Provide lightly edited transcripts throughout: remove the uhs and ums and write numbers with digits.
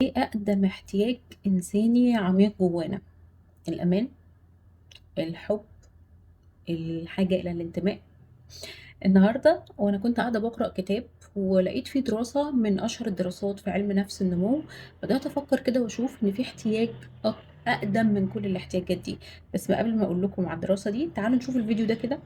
إيه أقدم احتياج إنساني عميق جوانا؟ الأمان، الحب، الحاجة إلى الانتماء. النهاردة وأنا كنت قاعدة بقرأ كتاب ولقيت فيه دراسة من أشهر الدراسات في علم نفس النمو، بدأت أفكر كده وأشوف إن في احتياج أقدم من كل الاحتياجات دي. بس قبل ما أقول لكم على الدراسة دي تعالوا نشوف الفيديو ده كده.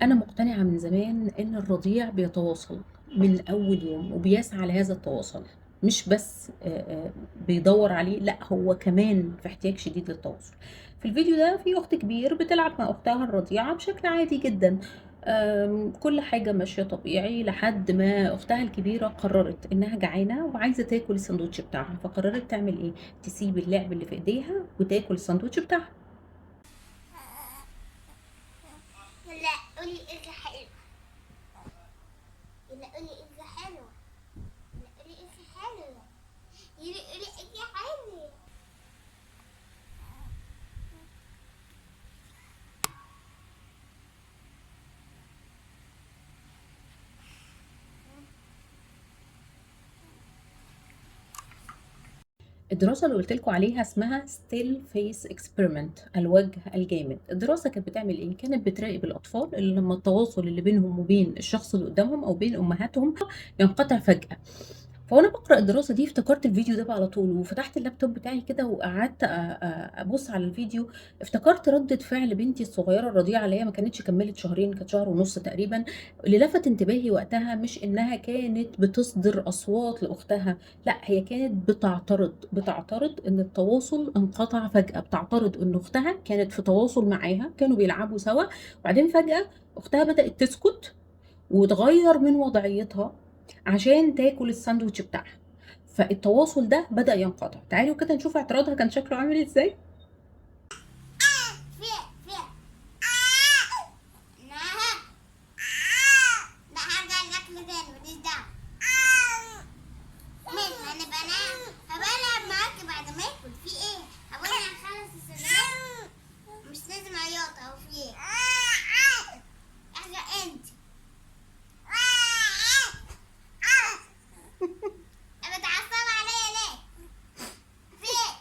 أنا مقتنعة من زمان إن الرضيع بيتواصل من أول يوم وبيسعى لهذا التواصل، مش بس بيدور عليه، لا هو كمان في احتياج شديد للتواصل. في الفيديو ده في أخت كبير بتلعب مع أختها الرضيعة بشكل عادي جدا، كل حاجة ماشية طبيعي، لحد ما أختها الكبيرة قررت إنها جعانة وعايزة تاكل السندوتش بتاعها، فقررت تعمل إيه؟ تسيب اللعب اللي في إيديها وتاكل السندوتش بتاعها. لا قولي إيه حلوة، لا قولي إيه حلوة، لا قولي إيه حلوة، لا قولي إيه حلوة. الدراسة اللي قلت لكم عليها اسمها Still Face Experiment، الوجه الجامد. الدراسة كانت بتعمل إيه؟ كانت بتراقب الأطفال اللي لما التواصل اللي بينهم وبين الشخص اللي قدامهم أو بين أمهاتهم ينقطع فجأة. فوأنا بقرأ الدراسة دي افتكرت الفيديو ده بقى على طول، وفتحت اللابتوب بتاعي كده وقعدت أبص على الفيديو. افتكرت ردة فعل بنتي الصغيرة الرضيعة اللي هي ما كانتش كملت شهرين، كانت شهر ونص تقريبا. اللي لفت انتباهي وقتها مش إنها كانت بتصدر أصوات لأختها، لا هي كانت بتعترض إن التواصل انقطع فجأة، بتعترض إن أختها كانت في تواصل معاها، كانوا بيلعبوا سوا، وبعدين فجأة أختها بدأت تسكت وتغير من وضعيتها عشان تاكل الساندوتش بتاعها، فالتواصل ده بدأ ينقطع. تعالوا كده نشوف اعتراضها كان شكله عامل ازاي. مش لازم عياط او في ايه. انت بتعصب عليا ليه؟ في ايه؟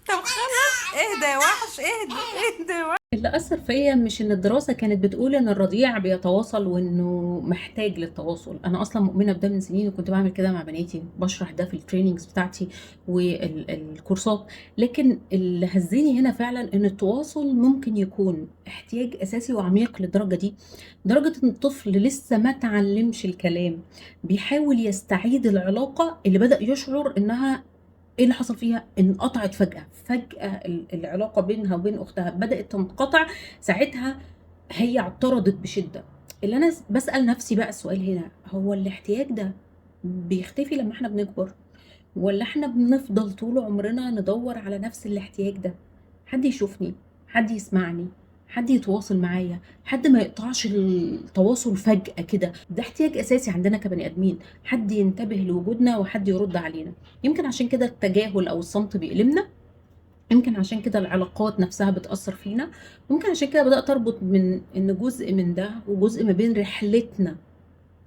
طب خلاص اهدى يا وحش، اهدى اهدى يا وحش. اللي أثر فيا مش إن الدراسة كانت بتقول إن الرضيع بيتواصل وإنه محتاج للتواصل، أنا أصلاً مؤمنة بده من سنين وكنت بعمل كده مع بناتي، بشرح ده في ال trainings بتاعتي والكورسات. لكن اللي هزني هنا فعلاً إن التواصل ممكن يكون احتياج أساسي وعميق للدرجة دي، درجة إن الطفل لسه ما تعلمش الكلام، بيحاول يستعيد العلاقة اللي بدأ يشعر إنها ايه اللي حصل فيها؟ انقطعت فجأة، فجأة العلاقة بينها وبين أختها بدأت تنقطع. ساعتها هي اعترضت بشدة. اللي أنا بسأل نفسي بقى السؤال هنا، هو الاحتياج ده بيختفي لما احنا بنكبر، ولا احنا بنفضل طول عمرنا ندور على نفس الاحتياج ده؟ حد يشوفني، حد يسمعني، حد يتواصل معايا، حد ما يقطعش التواصل فجأة كده. ده احتياج أساسي عندنا كبني آدمين، حد ينتبه لوجودنا وحد يرد علينا. يمكن عشان كده التجاهل أو الصمت بيألمنا، يمكن عشان كده العلاقات نفسها بتأثر فينا، ممكن عشان كده بدأت أربط من إن جزء من ده وجزء ما بين رحلتنا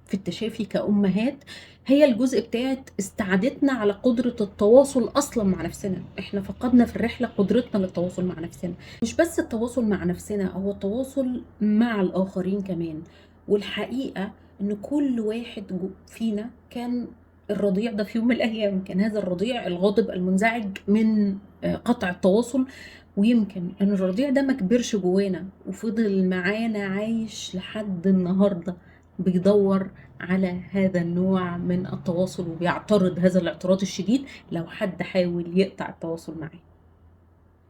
في التشافي كأمهات هي الجزء بتاعت استعادتنا على قدرة التواصل أصلا مع نفسنا. احنا فقدنا في الرحلة قدرتنا للتواصل مع نفسنا، مش بس التواصل مع نفسنا، هو التواصل مع الآخرين كمان. والحقيقة إن كل واحد فينا كان الرضيع ده في يوم من الأيام، كان هذا الرضيع الغاضب المنزعج من قطع التواصل، ويمكن إن الرضيع ده ما كبرش جوانا وفضل معانا عايش لحد النهاردة بيدور على هذا النوع من التواصل وبيعترض هذا الاعتراض الشديد لو حد حاول يقطع التواصل معاه.